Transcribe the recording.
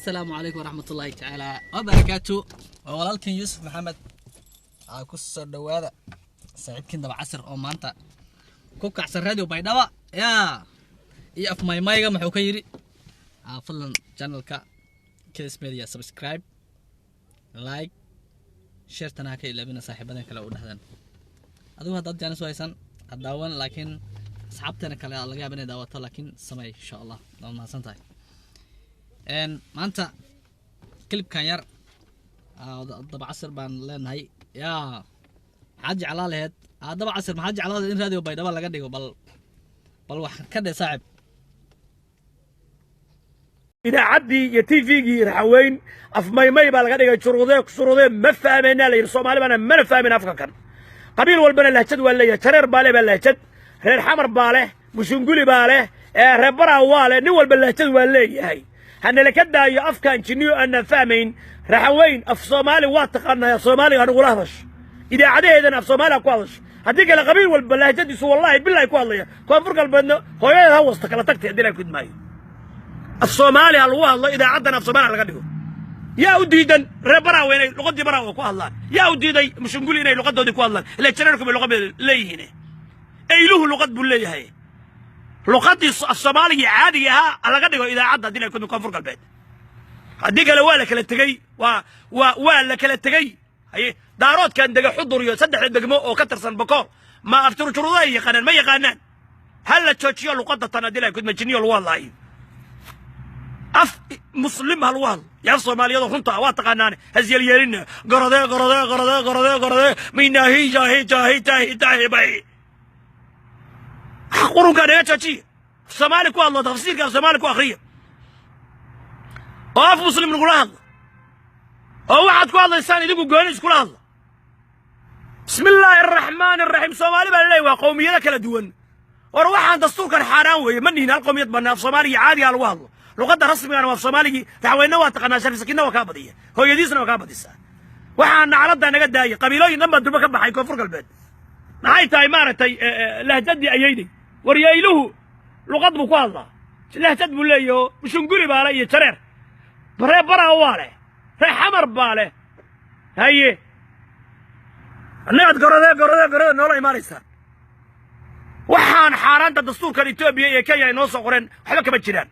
Assalaamu calaykum waraxmatullaahi tacaala wabarakaatu. Waa walaalkan Yuusuf Maxamed. Aa ku soo dhowaada saaxiibkiin Daba Casir oo maanta ku kacsan Radio Baydhaba yaa iyo afmaymayga muxuu ka yidhi. Fadlan channelka Kids Media subscribe, like, sharetana ha ka ilaabina saaxiibadan kale u dhahdan. Adigu haddaad jaanis u haysan ha daawan, laakiin asxaabteena kale laga yaaba inay daawato, laakiin samey insha Allah. Waa mahadsan tahay. Maanta clipkan yar Daba Casir baan leenahay. Yaa maxaad jeclaa laheyd, Daba Casir? Maxaad jeclaa laheyd in Radio Baydhaba laga dhigo? Bal wax ka dhe, saaxib. Idaacaddii iyo TV-gii Raxaweyn afmaymay baa laga dhigay. Jurudee surudee ma fahmaynaa la yidhi. Soomaali baana mana fahmin afka kan. Qabiil walbana lahjad waa leeyahay. Jareer baa leh baa lahjad, reer Xamar baa leh, Mushunguli baa leh, reer Baraa waa leh. Nin walba lahjad waa leeyahay. Hanala ka daayo afkaan jinniyo aanan fahmayn. Raxaweyn af Soomaali waa taqaanaa, af Soomaaliga hanugula hadasho, idaacadaheedana af Soomaaliga ku hadasho. Haddii kale qabiil walba lahjadiisu wallaahi bilahi ku hadlaya. Koonfur Galbeedna hooyadeed ha wasta kala tagtay haddii la kudmaayo. Af Soomaali ha lagu hadlo, idaacaddana af Soomaaliya laga dhigo. Yaa u diidan reer Baraawe inay luqadii Baraawe ku hadlaan? Yaa u diiday Mushunguli inay luqadoodii ku hadlaan? Ila jareerku bay luqad bay leeyihiin, Eyluhu luqad buu leeyahay. Luqadii af Soomaaligii caadiga ahaa laga dhigo idaacadda haddii la kudmi Koonfur Galbeed. Haddii kale waa la kala tegey, waa la kala tegey. Haye, Daaroodkan dega Xudur iyo saddexda degmo oo ka tirsan Bakool ma afturjurudaha yaqaanaan? Ma yaqaanaan. Ha la joojiyo luqadda tan haddii la kudma jinniyo lagu hadlaayo. Af muslim ha lagu hadlo iyo af Soomaaliyadoo runta ah waa taqaanaane. Hasyeelyeelina gorodee gorodee gorodee gorodee gorodee minaahi jaahi jaahi jaahi jaahi bay qurunkaa naga joojiya. Af Soomaali ku hadlo, tafsiirka af Soomaali ku akhriya oo af muslim nagula hadla oo waxaad ku hadlaysaan idinku gooni iskula hadla. Bismi illaahi araxmaani araxiim. Soomaali baa laleeyahy, waa qowmiyado kala duwan. War waxaan dastuurkan xaaraan weeye. Ma nihin hal qowmiyad bana. Af Soomaaligii caadigaa lagu hadlo, luqadda rasmigana waa af Soomaaligii. Raxweyne waa taqaanaa, Sharif Sakiinna waa kaa badiya, hooyadiisna waa kaa badisaa. Waxaa nacladdaa naga daayay. Qabiilooyin dhan baa durba ka baxay Koonfur Galbeed. Maxay tahay maaragtay lahjadii ayayday? Waryayluhu luqad buu ku hadlaa, lahjad buu leeyaho. Mushunguri baa leh iyo Jareer, ree Baraa waa leh, ree Xamar baa leh. Haye, annagaad gorodee gorodee gorodee noola imaanaysaan. Waxaan xaaraanta dastuurkan Etoobiya iyo Kenya ay noo soo qoreen waxba kama jiraan.